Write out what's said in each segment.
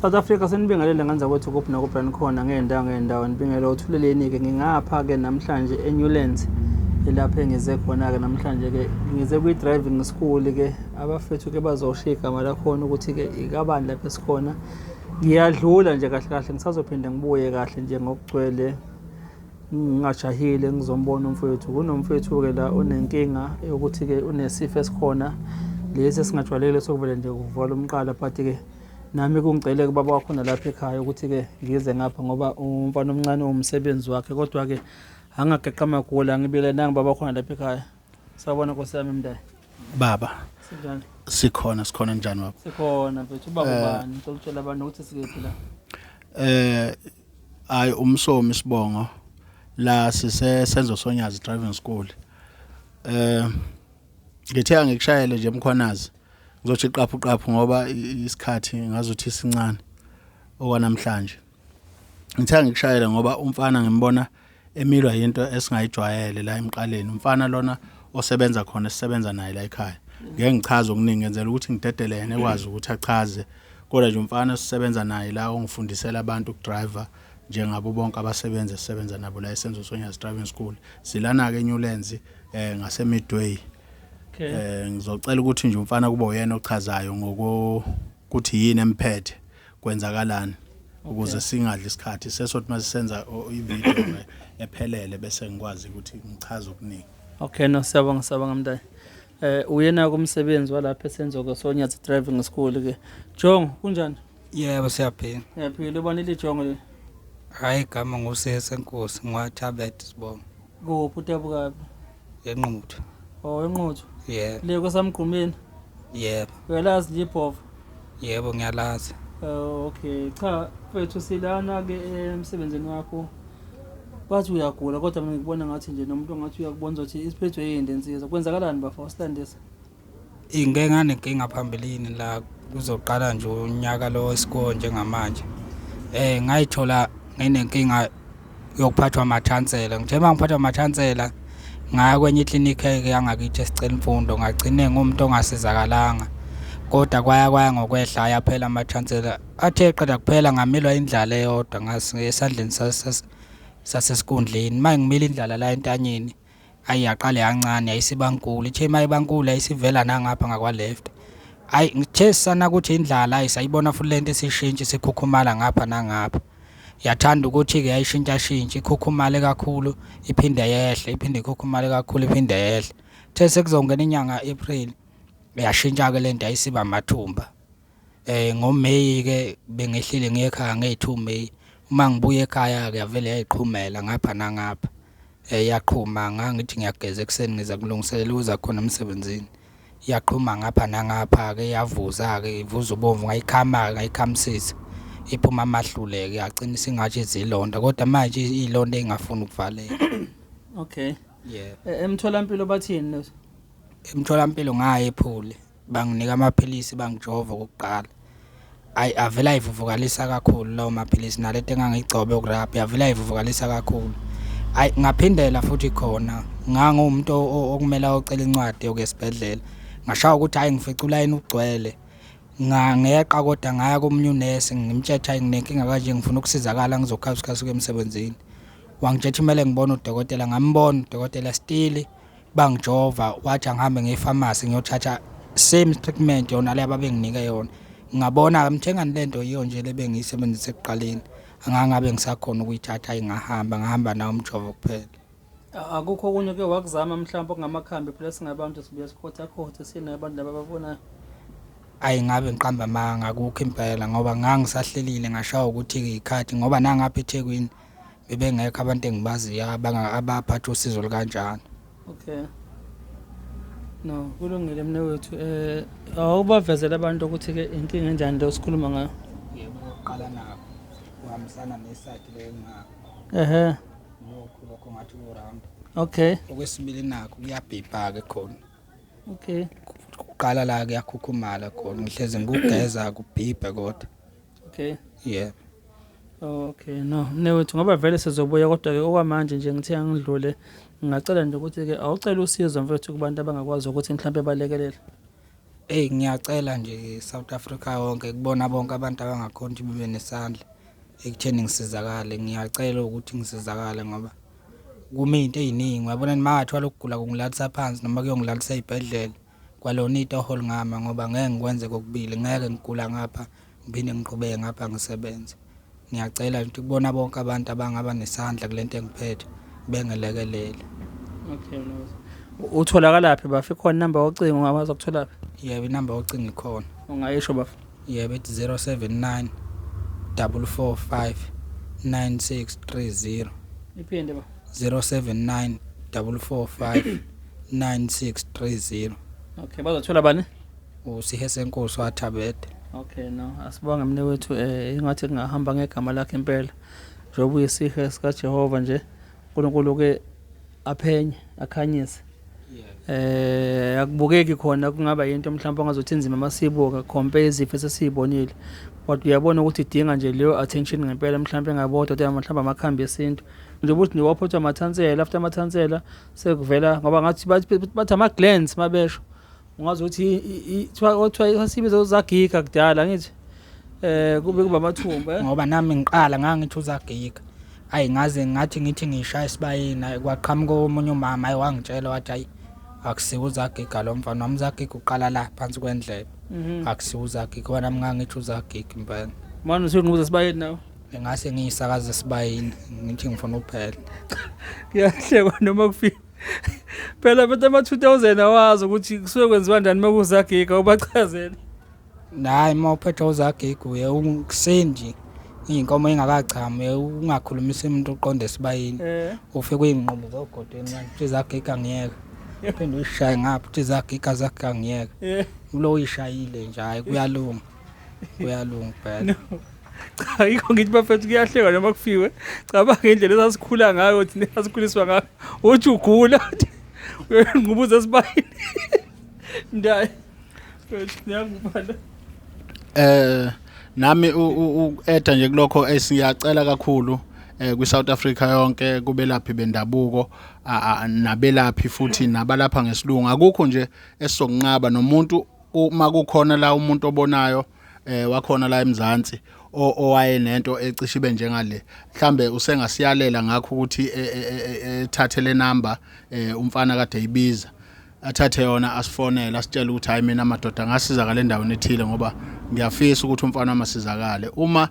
South Africa senibingelele ngenza kwethu kuphi nakuphi nikhona ngey'ndawo ngey'ndawo nibingelele uthuleleni-ke ngingapha-ke namhlanje eNewlands ilapho engize khona-ke namhlanje-ke ngize kwi-driving school-ke abafethu-ke bazosho igama lakhona ukuthi-ke ikabani lapho esikhona ngiyadlula nje kahle kahle ngisazophinde ngibuye kahle nje ngokugcwele ngingajahile ngizombona umfowethu kunomfowethu-ke la onenkinga yokuthi-ke unesifo esikhona lesi esingajwayelekile sokuvele nje kuvala umqala but-ke nami kungicele kubaba wakhona lapha ekhaya ukuthi-ke ngize ngapha ngoba umfana omncane uwumsebenzi wakhe kodwa-ke angageqa amagula ngibile nangi baba khona lapha ekhaya. Sawubona nkosi yami mndayi. Baba. Sinjani? Sikhona sikhona njani baba? Sikhona mfethu ubaba eh. ubani? Ngicela ukutshela abantu ukuthi sikephi la. Eh ayi umsomi isibongo la sise Senzo Sonyazi Driving School. Eh ngithe angikushayele nje mkhwanazi. Ngizothi qaphu qaphu ngoba isikhathi ngazuthi sincane okwanamhlanje. Ngithe angikushayele ngoba umfana ngimbona emilwa yinto esingayijwayele la emqaleni. Umfana lona osebenza khona esisebenza naye la ekhaya. Ngeke ngichaze okuningi ngenzela ukuthi ngidedele yena ekwazi ukuthi achaze. Kodwa nje umfana esisebenza naye la ongifundisela abantu ukudriver njengabo bonke abasebenzi esisebenza nabo la eSenzo Sonyazi Driving School. Silana-ke eNewlands eh ngase Midway. Okay. Eh ngizocela ukuthi nje umfana kube uyena ochazayo ngokuthi yini emphethe kwenzakalani ukuze singadli isikhathi sesothi masisenza i-video ephelele bese ngikwazi ukuthi ngichaze okuningi. Okay no siyabonga siyabonga mntayi. Eh uyena kumsebenzi walapha esenzo ke Sonyazi Driving School ke. Jongo kunjani? Yebo siyaphila. Siyaphila ubani lijongo leli? Hayi igama ngusese Nkosi ngwathabet sibonga. Kuphi udabuka phi? ENquthu. Oh eNquthu. Yebo. Le kwasamgqumeni. Yebo. Uyalazi libhova? Yebo ngiyalazi. Oh okay. Cha mfethu silana ke emsebenzini wakho. Bathi uyagula kodwa mina ngikubona ngathi nje nomuntu ongathi uyakubona ukuthi isiphethwe yini lensizwa. Kwenzakalani bafo usilandisa? Ngike nganenkinga phambilini la kuzoqala nje unyaka lo wesikole njengamanje. Ngayithola nginenkinga yokuphathwa amathansela. Ngithe uma ngiphathwa amathansela ngaya kwenye iklinikhi yangakithi esicela imfundo ngagcine ngumuntu ongasizakalanga. Kodwa kwaya kwaya ngokwehla ayaphela amathansela. Athe eqeda kuphela ngamilwa indlala eyodwa esandleni sasesikhundleni. Uma ngimila indlala la entanyeni Ayi yaqale yancane yayisibankulu ithe uma ibankulu yayisivela nangapha ngakwa-left. Ayi ngithe sana ukuthi indlala ayi sayibona futhi lento isishintsha isikhukhumala ngapha nangapha. Yathanda ukuthi-ke yayishintshashintsha ikhukhumale kakhulu iphinde yehle iphinde ikhukhumale kakhulu iphinde yehle. Kuthe sekuzongena inyanga April yashintsha-ke lento yayisiba amathumba. NgoMeyi-ke bengehlile ngiye ekhaya ngeyi-two May. Uma ngibuya ekhaya-ke yavele yayiqhumela ngapha nangapha. Yaqhuma ngangithi ngiyageza ekuseni ngiza kulungiselela ukuza khona emsebenzini. Yaqhuma ngapha nangapha-ke yavuza-ke ivuza ubomvu ngayikhama-ke ngayikhamisisa. Iphuma amahlule-ke yagcina isingathi izilonda kodwa manje iy'londa ey'ngafuni ukuvaleka. Okay. Yebo. Emtholampilo bathini? Emtholampilo ngaya ePhule. Banginika amaphilisi bangijova okokuqala. Ayi avele ayivuvukalisa kakhulu lawo maphilisi nalento engangiyigcoba yokurabha yavele ayivuvukalisa kakhulu. Ayi ngaphindela futhi khona nganguwumuntu okumele ayocela incwadi yokuya esibhedlela. Ngashawa ukuthi hhayi ngifice ulayini ugcwele. Ngeqa kodwa ngaya komunye unesi ngimtshela ukuthi hhayi nginenkinga kanje ngifuna ukusizakala ngizokhala isikhathi sokuya emsebenzini. Wangitshela ukuthi kumele ngibone udokotela ngambona udokotela still Bangijova wathi angihambe ngiye efamasi ngiyothatha same treatment yona le ababenginike yona. Ngabona mthengani lento yiyo nje le bengiyisebenzisa ekuqaleni. Angangabe ngisakhona ukuyithatha ayi ngahamba ngahamba nawo umjovo kuphela. Akukho okunye oke wakuzama mhlawumbe okungamakhambi phela singabantu sibuye sikhothakhothe sinabantu laba ababonayo. Ayi ngabe ngiqamba amanga akukho impela ngoba ngangisahlelile ngashawa ukuthi-ke ikhathi ngoba nangapha eThekwini bebengekho abantu engibaziyo abaphatha usizo olukanjalo. Okay. No, kulungile mne wethu. Eh awubavezele abantu ukuthi ke inkinga enjani le osikhuluma ngayo. Yebo, uqala nako kuhambisana nesayidi leyo ngakho. Ehhe. Lokhu lokho ngathi ku-round. Okay. Okwesibili nakho kuyabhibha-ke khona. Okay. Kuqala la kuyakhukhumala khona ngihlezi ngikugeza kubhibhe kodwa. Okay. Yebo. Okay, no, mnewethu ngoba vele sizobuya kodwa ke okwamanje nje ngithe angidlule ngingacela nje ukuthi ke awucela usizo mfethu kubantu abangakwazi ukuthi mhlawumbe balekelele. Eyi ngiyacela nje South Africa yonke kubona bonke abantu abangakhona ukuthi bebe nesandla ekutheni ngisizakale. Ngiyacela ukuthi ngisizakale ngoba kuma izinto eziningi uyabona noma ngathiwa lokhu kugula kungilalisa phansi noma kuyongilalisa ey'bhedlela kwalona itoho lingama ngoba ngeke ngikwenze kokubili, ngeke ngigula ngapha ngiphinde ngiqhubeke ngapha ngisebenze. Ngiyacela nje ukuthi kubona bonke abantu abangaba nesandla kule nto engiphethe bengelekelele. Okay, Utholakalaphi bafo? Ikhona inamba yocingo ungakwazi ukutholaphi? Yebo, inamba yocingo ikhona. Ungayisho bafo? Yebo, ithi 079 445 9630. Iphinde bafo. 079 445 9630. Okay, bazothola bani? USihesenkosi waThabede. Okay, no, asibonge mnewethu ingathi kungahamba ngegama lakhe impela. Njengoba uyisihe sikaJehova nje, uNkulunkulu ke aphenye, akhanyise. Akubukeki khona kungaba yinto mhlawumbe ongazothi inzima masiyibuka compare izifo esesiyibonile. Kodwa uyabona ukuthi idinga nje leyo attention ngempela mhlawumbe engabodwa kodwa mhlawumbe amakhambi esintu. Njengoba uthi niwaphathwa amathansela after amathansela sekuvela ngoba ngathi bathi ama glands mabesho. Ungazi ukuthi kuthiwa sasibiza uzagiga kudala ngithi kube kuba amathumba Ngoba nami ngiqala ngangithi uzagiga. Ayi ngaze ngathi ngithi ngishaya esibayeni ayi kwaqhamuka omunye umama ayi wangitshela wathi ayi akusiwo uzagiga lo mfana wami, uzagiga uqala la phansi kwendlebe. Akusiwo uzagiga ngoba nami ngangithi uzagiga impela. Manje usungibuza esibayeni nawe? Ngase ngiyisakaza esibayeni ngithi ngifuna ukuphela. Kuyahlekwa noma kufika. Phela bethu ama-2000 awazi ukuthi kusuke kwenziwa njani uma kuzagiga ubachazele. Hayi uma uphethwe uzagiga uye kuseni iy'nkomo ingakachami uye ungakhulumisi umuntu uqonde esibayeni. Ufike uyinqumo zogodweni manje uthi zagiga ngiyeka. Uphinde uyishaye ngapha uthi zagiga zagiga ngiyeka. Ulo uyishayile nje hayi kuyalunga. Kuyalunga phela. Cha yikho ngithi bafethu kuyahlekwa noma kufiwe. Cabanga indlela esasikhula ngayo thina esasikhuliswa ngayo. Uthi ugula uyangqubuza esibayeni. Mndayi. Mfethu niyangibala. Nami u-eda nje kulokho esiyacela kakhulu kwi South Africa yonke kubelaphi bendabuko nabelaphi futhi nabalapha ngesilungu akukho nje esizokunqaba nomuntu uma kukhona la umuntu obonayo wakhona la eMzansi owaye nento ecishe ibe njengale mhlambe usengasiyalela ngakho ukuthi ethathe le number umfana kade eyibiza athathe yona asifonele asitshele ukuthi hayi mina madoda ngasizakala endaweni ethile ngoba ngiyafisa ukuthi umfana wami asizakale. Uma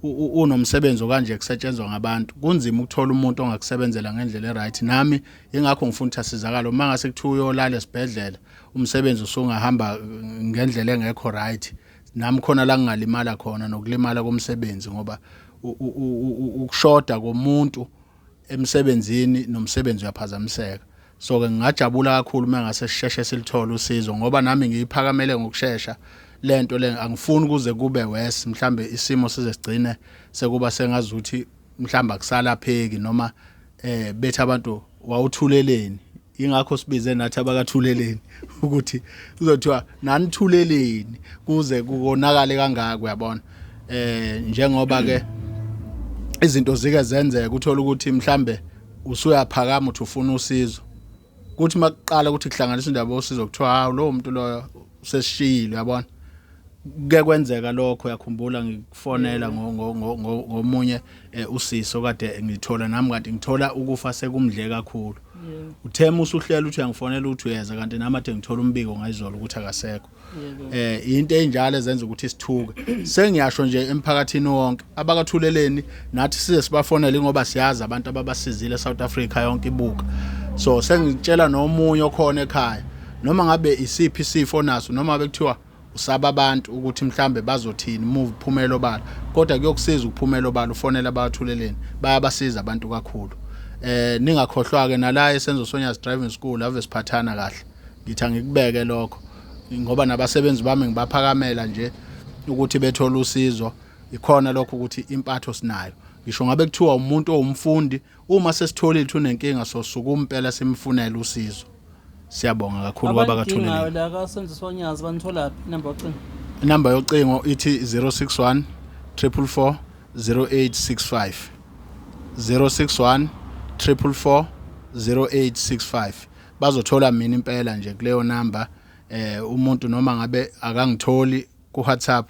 unomsebenzi okanje kusetshenzwa ngabantu kunzima ukuthola umuntu ongakusebenzela ngendlela eright. Nami ingakho ngifuna ukuthi asizakale. Uma ngase kuthiwa uyolala esibhedlela umsebenzi usungahamba ngendlela engekho right, nami khona la ngingalimala khona nokulimala komsebenzi ngoba ukushoda komuntu emsebenzini nomsebenzi uyaphazamiseka. So ke ngingajabula kakhulu uma ngase sisheshe silithole usizo ngoba nami ngiyiphakamele ngokushesha lento le, angifuni kuze kube worse mhlambe isimo size sigcine sekuba sengazuthi mhlambe akusalapheki noma bethi abantu wawuthuleleni. Ingakho sibize nathi abakathuleleni ukuthi kuzothiwa nanithuleleni kuze kukonakale kangaka uyabona. Njengoba ke izinto zike zenzeka uthola ukuthi mhlambe usuyaphakama uthi ufuna usizo, kuthi makuqala ukuthi kuhlanganiswa indaba yosizo kuthiwa hawu lowo muntu loyo usesishiyile uyabona. Kuke kwenzeka lokho uyakhumbula ngikufonela ngomunye usisi okade ngithola nami kanti ngithola ukufa sekumdle kakhulu. Uthema usuhlela uthi uyangifonela uthi uyeza kanti nami ade ngithola umbiko ngayizolo ukuthi akasekho. Into enjalo ezenza ukuthi sithuke. Sengiyasho nje emphakathini wonke abakathuleleni nathi size sibafonele ngoba siyazi abantu ababasizile eSouth Africa yonke ibuka. So sengitshela nomunye okhona ekhaya noma ngabe isiphi isifo naso noma bekuthiwa usaba abantu ukuthi mhlambe bazothini move phumela obala, kodwa kuyokusiza ukuphumela obala ufonela abathuleleni bayabasiza abantu kakhulu. Ningakhohlwa ke nala eSenzo Sonyazi Driving School ave siphathana kahle. Ngithi angikubeke lokho ngoba nabasebenzi bami ngibaphakamela nje ukuthi bethole usizo. Ikhona lokho ukuthi impatho sinayo. Ngisho ngabe kuthiwa umuntu owumfundi uma sesitholile ukuthi unenkinga sosuka impela simfunele usizo. Siyabonga kakhulu kwabakathuleleni. Abadingayo la kaSenzo Sonyazi banitholaphi inamba yocingo? Inamba yocingo ithi 061 444 0865. 061 444 0865. Bazothola mina impela nje kuleyo number. Eh umuntu noma ngabe akangitholi ku WhatsApp,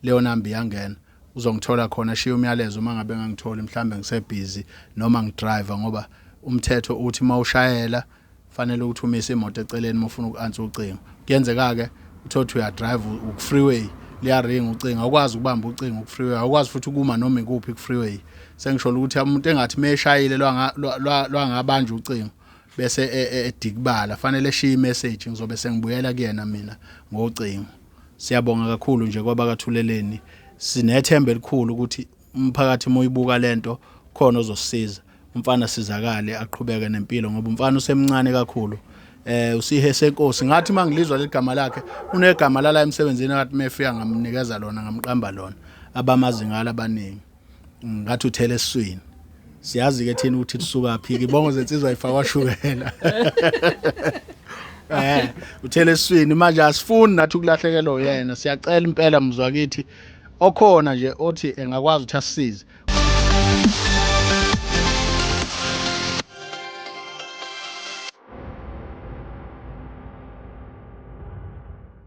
leyo namba iyangena, uzongithola khona, shiya umyalezo uma ngabe ngangitholi, mhlambe ngisebhizi noma ngidriver, ngoba umthetho uthi mawushayela fanele ukuthi umise imoto eceleni uma ufuna uku-answer ucingo. Kuyenzeka ke uthothi uyadrive uku-freeway, liyaringa ucingo, awukwazi ukubamba ucingo ku-freeway, awukwazi futhi ukuma noma ikuphi ku-freeway. Sengisho ukuthi umuntu engathi meshayile lwangabanja ucingo bese edikibala, fanele eshiye imessage, ngizobe sengibuyela kuyena mina ngocingo. Siyabonga kakhulu nje kwabakaThuleleni, sinethemba elikhulu ukuthi umphakathi uma uyibuka lento khona ozosisiza, umfana sizakale, aqhubeke nempilo, ngoba umfana usemncane kakhulu. Usihe senkosi, ngathi mangilizwa legama lakhe, unegama lala emsebenzini akathi mefika ngamnikeza lona, ngamqamba lona, abamazi ngalo abaningi, ngathi uthele esiswini. Siyazi ke thina ukuthi lisuka phi, ibongo zensizwa ifakwa shukela. Uthele esiswini. Manje asifuni nathi ukulahlekelwa uyena, siyacela impela mzwa kithi okhona nje othi engakwazi ukuthi asisize.